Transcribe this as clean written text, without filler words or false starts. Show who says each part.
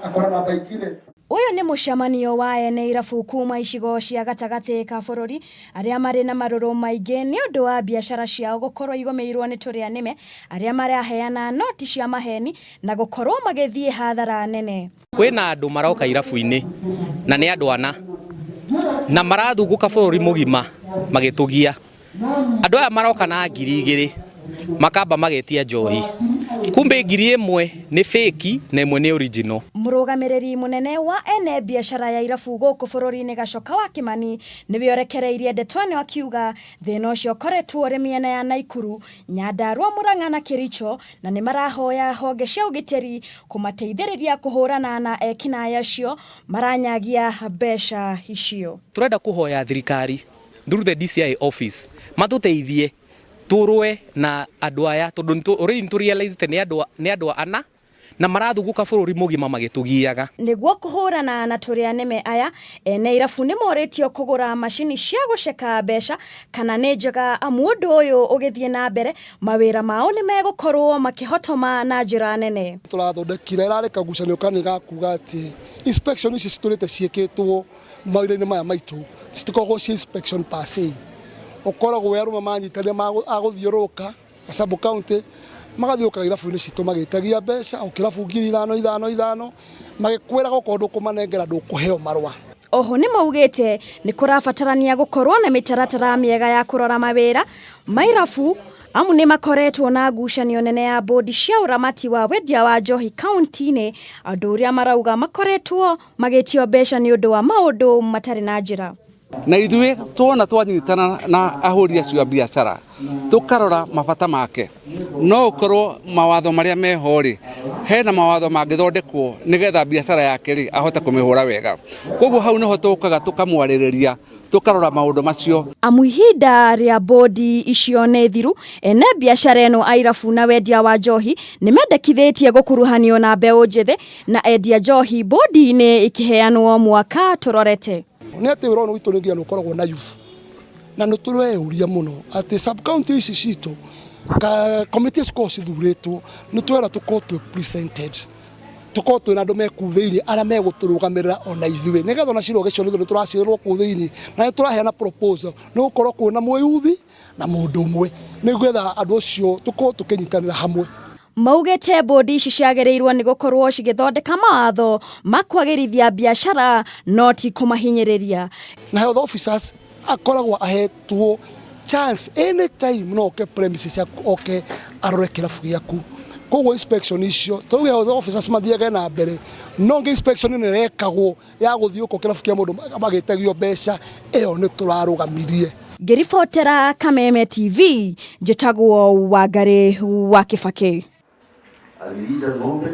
Speaker 1: Akora namba ingine.
Speaker 2: Ũyũ nĩ mũcemanio wa ene irabu kuma icigo cia gatagatĩ ka bũrũri arĩa marĩ na marũrũ maingĩ nĩ ũndũ wa biacara ciao gũkorwo igũmĩirwo nĩ tũrĩa nĩme arĩa maraheana noti cia maheni na gũkorwo magĩthiĩ hathara nene.
Speaker 3: Kwĩna andũ maroka irabu-inĩ na nĩ andũ ana na marathungũka bũrũri mũgima magĩtũgia. Andũ aya maroka na 2000 makamba magetia njohi, kumbe 1000 nĩ fake na ĩmwe nĩ original.
Speaker 2: Mũrũgamĩrĩri mũnene wa ene biacara ya irabu gũkũ bũrũri-inĩ Gacoka wa Kimani nĩwe ũrekereirie ndeto ĩno akiuga thĩna ũcio ũkoretwo ũrĩ mĩena ya Naikuru, Nyandarua, Murang'a na Kericho na nĩ marahoya honge cia ũgitĩri kũmateithĩrĩria kũhũrana na ekinaĩ acio maranyagia mbeca icio.
Speaker 3: Turenda kuhoya thirikari through the DCI office matuteithie turwe na andu aya tondu already nĩ tũrealize nĩ andũ ana na marathunguka bũrũri mũgima magĩtũgiaga.
Speaker 2: Nĩguo kũhũrana na tũrĩa nĩme aya, ene irabu nĩ morĩtio kũgũra macini cia gũceka mbeca kana nĩ njega amu ũndũ ũyũ ũgĩthiĩ na mbere mawĩra mao nĩ megũkorwo makĩhotoma na njĩra nene.
Speaker 1: Tũrathondekire ĩrarĩ kagucanio kanĩ ga kuga atĩ inspection ici citũrĩte ciĩkĩtwo mawĩra-inĩ maya maitũ citikoragwo ci inspection per se. Ũkoragwo wĩ arũme manyitanĩra agũthiũrũrũka sub county, magathiũrũrũka irabu-inĩ citũ magĩtagia mbeca o kĩrabu 5000 ithano ithano, magĩkwĩraga okorwo ndũkũmanengera ndũkũheo marũa.
Speaker 2: Oho nĩ maugĩte nĩ kũrabatarania gũkorwo na mĩtaratara mĩega ya kũrora mawĩra ma irabu amu nĩ makoretwo na ngucanio nene ya bodi cia ũramati wa wendia wa njohi kaunti-inĩ, andũ ũrĩa marauga makoretwo magĩtio mbeca nĩ ũndũ wa maũndũ matarĩ na njĩra.
Speaker 4: Na ithuĩ tuona twanyitana na ahũri acio a biacara tũkarora mabata make, no ũkorwo mawatho marĩa meho rĩ, hena mawatho mangĩthondekwo nĩgetha biacara yake rĩ ahote kũmĩhũra wega. Koguo hau nĩho tũkaga tũkamwarĩrĩria, tũkarora maũndũ macio.
Speaker 2: Amu ihinda rĩa bodi icio nĩ thiru, ene biacara ĩno a irabu na wendia wa njohi nĩ mendekithĩtie gũkuruhanio na mbeũ njĩthĩ na endia njohi bodi-inĩ ikĩheanwo mwaka tũrorete.
Speaker 1: Nĩ atĩ wĩra ũyũ witũ nĩ nginya nĩ ũkoragwo na youth na nĩ tũreyũria mũno atĩ sub county ici citũ ka committee cikoragwo cithurĩtwo, nĩ twera tũkorwo twĩ presented, tũkorwo twĩna andũ me kũu thĩinĩ arĩa megũtũrũgamĩrĩra ona ithuĩ, nĩgetha ona cira ũgĩcio nĩ tũracirĩrwo kũu thĩinĩ na nĩ tũraheana proposal nĩ gũkorwo kwĩna mũyuthi na mũndũ ũmwe, nĩgetha andũ acio tũkorwo tũkĩnyitanĩra hamwe.
Speaker 2: Maugĩte bodi ici ciagĩrĩirwo nĩ gũkorwo cigĩthondeka mawatho ma kwagĩrithia biacara no ti kũmahinyĩrĩria.
Speaker 1: Na health officers akoragwo ahetwo chance anytime no oke premises yaku, oke arore kĩrabu gĩaku. Koguo inspection icio tauge health officers mathiage na mbere, no ngĩ inspection ĩno ĩrekagwo ya gũthiũka kĩrabu kĩa mũndũ magĩtagio mbeca, ĩyo nĩ tũrarũgamirie.
Speaker 2: Ngĩribotera Kameme TV, njĩtagwo Wangarĩ wa Kĩbakĩ.
Speaker 5: Aliliza ng'ombe.